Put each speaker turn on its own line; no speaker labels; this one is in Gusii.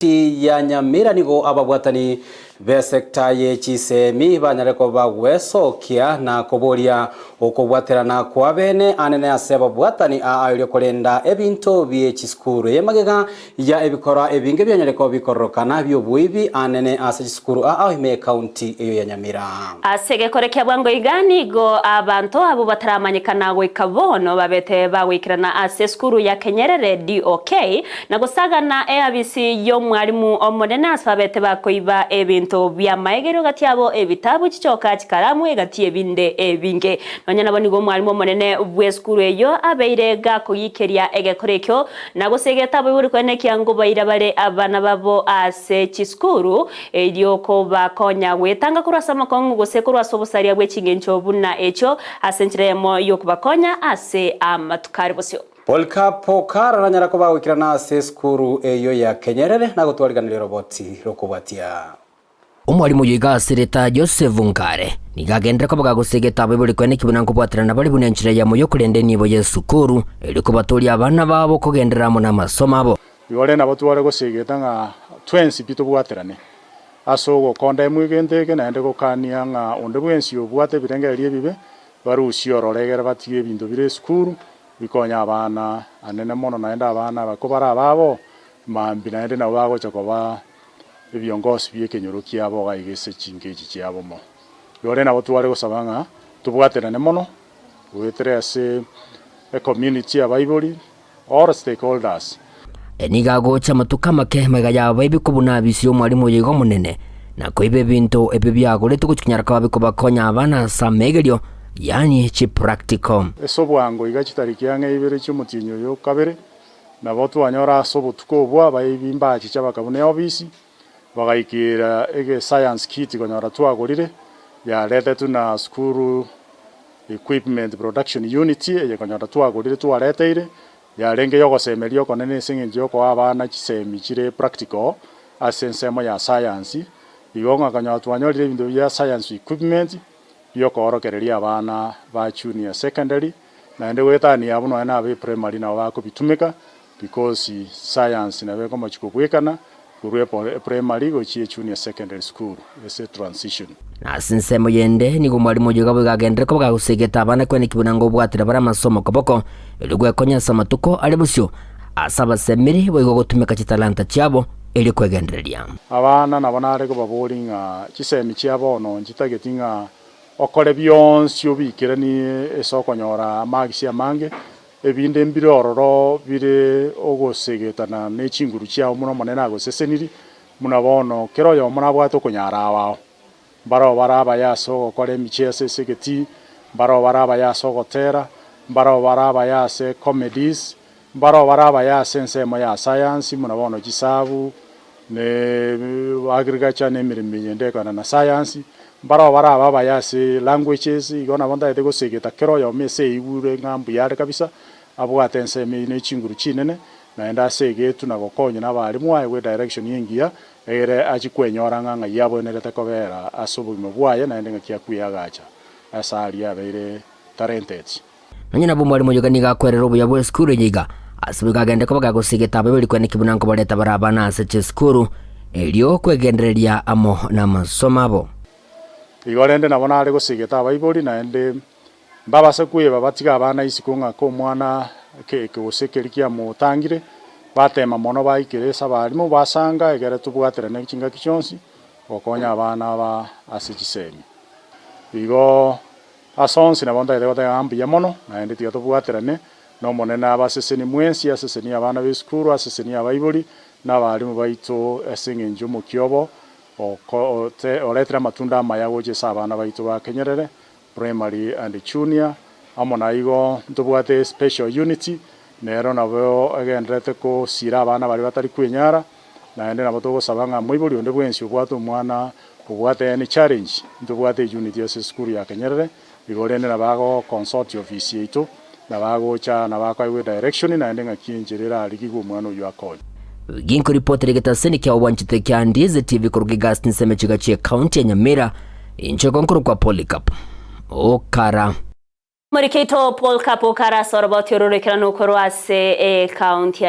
Ekaunti ya Nyamira nigo ababwatani b'esecta ye chisemi banyare koba gwesokia na koboria okobwaterana kwa bene anene ase ababwatani aa erio korenda ebinto bie chisukuru. Eye magega ya ebikora ebinge bianyare koba bikororokana bi'oboibi anene ase chisukuru aa ime y'ekaunti eyo ya Nyamira.
Ase egekore kia bwango iga nigo abanto abwo bataramanyekana goika bono babete bagoikerana ase esukuru ya Kenyerere DOK na gosagana eabisi y'omwalimu omonene ase babete bakoiba ebinto bi'amaegerio gati abo ebitabu, chichoka, chikaramu, egati y'ebinde ebinge. Nonya nabo nigo omwalimu omonene bw'esukuru eyio abeire gakogikeria egekore ekio na gosegeta abaibori korende ekiango baira bare abana babo ase chisukuru erio kobakonya gwetanga korwa ase amakong'u gose korwa ase obosaria bwe chingencho buna echio ase enchera eyemo y'okobakonya ase amatuko are bosio.
Polycarp Okara nanyara koba goikerana ase esukuru eyio ya Kenyerere na gotwariganeria oroboti rokobwatia.
Omwalimu oyo iga asereta Joseph Nkare nigo agenderere koba gagosegeta abaibori koeneki buna nkobwaterana bare buna enchera eyemo y'okorenda enibo y'esukuru erio kobatooria abana babo kogenderera amo namasomo abo.
Igo rende nabo tware gosegeta ng'a twensi pi tobwaterane ase ogokonda emwe egento eke, naende gokania ng'a onde bwensi obwate ebirengererio ebibe barusie ororo egere batige ebinto bire esukuru Bikonye abana anene mono, naende abana aba kobare ababo mambia naende nabo bagocha koba ebiongosi bi'ekenyoro kiabo iga iga ase chingechi chiabo mono. Igo rende nabo tware gosaba ng'a tobwaterane mono goetera ase ecommunity y'abaibori, all stakeholders.
Nigo agocha amatuko amake magega y'abaibi kobuna abisi y'omwalimu oyo iga omonene, na koiba ebinto ebio biagoretwe gochia konyara koba bikobakonya abana ase amegerio, yaani chipractical.
Ase obwango iga chitariki ang'e ibere chi'omotienyi oyo o kabere, nabo twanyora ase obotuko obwo abaibi mbachicha bakabuna eofisi, bagaikera ege science kit konyora twagorire, yaretetwe na school equipment production unit eye konyora twagorire twareteire, Yarenge y'ogosemeria okonene ase engencho y'okoa abana chisemi chire practical ase ensemo ya sayansi, igo ng'a konyora twanyorire ebinto bia science equipment biokoorokereria abana ba junior secondary, naende goetania abwo nonya na abe primary nabo bakobitumeka because science nabo ekomochia kobwekana korwa eprimary gochia ejunior secondary school ase transition.
Na ase ensemo yende nigo omwalimu oyio iga boigo agenderere koba gagosegeta abana kweneki buna ngobwatera bare amasomo koboko, erio gwekonya ase amatuko are bosio ase abasemiri boigo gotumeka chitalanta chiabo erio kwegendereria.
Abana nabo nare kobaboria ng'a chisemi chia bono nchitageti ng'a okore bionsi obikeranie ase okonyora amagisi amange, Ebinde mbire ororo bire ogosegetana ne chinguru chiao buna Omonene agoseseniri, buna bono kera oyomo nabwate okonyara ao ao. Mbarao bare abaya ase ogokora emicheso ase egetii, mbarao bare abaya ase ogotera, mbarao bare abaya ase comedies, mbarao bare abaya ase ensemo ya science buna bono chisabu, ne agriculture na emeremo eyende ekogenda na science, mbarao bare aba abaya ase languages, igo nabo ntagete gosegeta kera oyomo ase eigure ng'a mbuya are kabisa, abwate ensemo eyio ne chinguru chinene, naende ase egetwe na gokonywa na abalimu aegwe edirection engiya, egere achie kwenyora ng'a ng'ai abwenerete kobera ase obogima bwaye naende ng'aki akweagacha ase aria abeire talented.
Nonya nabo omwalimu oyoga nigo akwerera obuya bw'esukuru eye iga, ase boigo agende koba gagosegeta abaibori kweneki buna nkobareta bare abana ase chisukuru, erio kwegendereria amo namasomo abo.
Igo rende nabo nare gosegeta abaibori naende mbabase kweba batige abana isiko ng'a komwana gose keria kiamotangire, batema mono baikere ase abalimu basanga egere tobwaterane chingaki chionsi gokonya abana aba ase chisemi. Igo Ase onsi nabo ntagete goteba ng'a mbuya mono, naende tiga tobwaterane n'Omonene abasesenie mwensi, asesenie abana b'esukuru, asesenie abaibori, na abalimu baito ase eng'encho y'omokia obo oretire amatunda amaya gocha ase abana baito ba Kenyerere Primary and Junior. Amo naigo ntobwate special unit, nero nabo egendererete kosiira abana baria batari kwenyara. Naende nabo togosaba ng'a moibori onde bwensi obwate omwana obwate any challenge, ntobwate eunit ase esukuru ya Kenyerere, igo rende nabo ago consult ofisi yaito, nabo agocha nabo akoegwa edirection naende ng'aki enchera erarigigwe omwana oyio akonywe.
Ginkoripotera egetaseni kia obwanchete kia Ndizi TV koruga Egasti nseme chiga chie county ya Nyamira, inche gonkorokwa Polycarp Okara.
Morikeito Paul Kapo kare ase oroboti oro roikeranu korwa ase ekaunti ya.